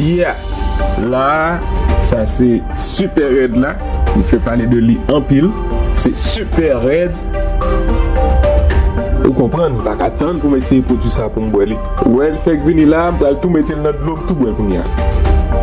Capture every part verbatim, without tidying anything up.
Yeah! La, sa se Super Red la. Li fè pale de li anpil. Se Super Red. Ou konprann, m pa ka tann pou m eseye pwodui sa pou m bwè li. Wè l fèk vini la, m pral tou mete l nan dlo, m tou bwè l kounye a.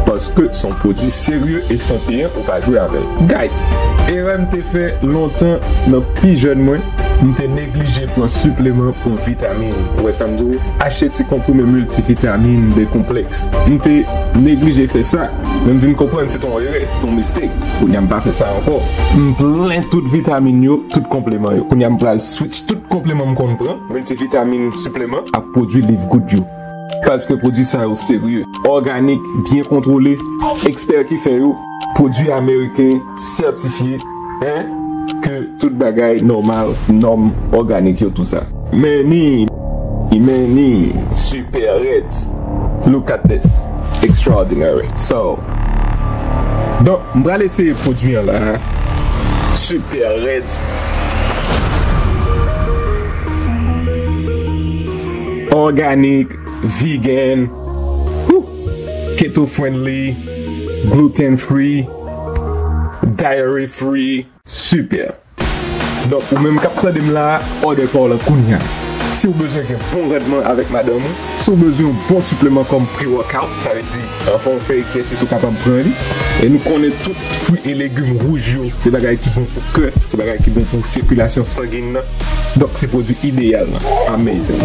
Paske se yon pwodui serye e sante, ou pa jwe avè l. Guys, erè m te fè lontan nan pi jèn mwen, m te neglije pran sipleman, pran vitamin. Ou wè sa m di w? Achte ti konprime miltivitamin, de konplèks. M te neglije fè sa, men m vin konprann se t on erè, se t on mistake. Kounye a m pa fè sa ankò. M plen tout vitamin yo, tout konpleman yo. Kounye a m pral switch tout konpleman m konn pran, miltivitamin, sipleman, ak pwodui Live Good yo. Paske pwodui sa yo serye, òganik, byen kontwole, ekspè ki fè yo, pwodui ameriken, sètifye, en, ke tout bagay nòmal, nòm òganik yo, tou sa. Men ni, men ni, Super Reds. Look at this. Extraordinary. So, donk, m pral eseye pwodui an la. Super Reds. Òganik, vegan, whew, keto friendly, gluten free, dairy free. Super. Donk, ou menm k ap tande m la, òdè pa w lan kounye a. Si w bezwen gen bon randman avèk madanm ou, si w bezwen yon bon sipleman kòm pre-workout, sa vle di, anvan w fè egzèsis, ou kapab pran li. E nou konnen tout fwi e legim wouj yo, se bagay ki bon pou kè, se bagay ki bon pou sikilasyon sangen nan. Donk, se pwodui ideyal lan. Amazing.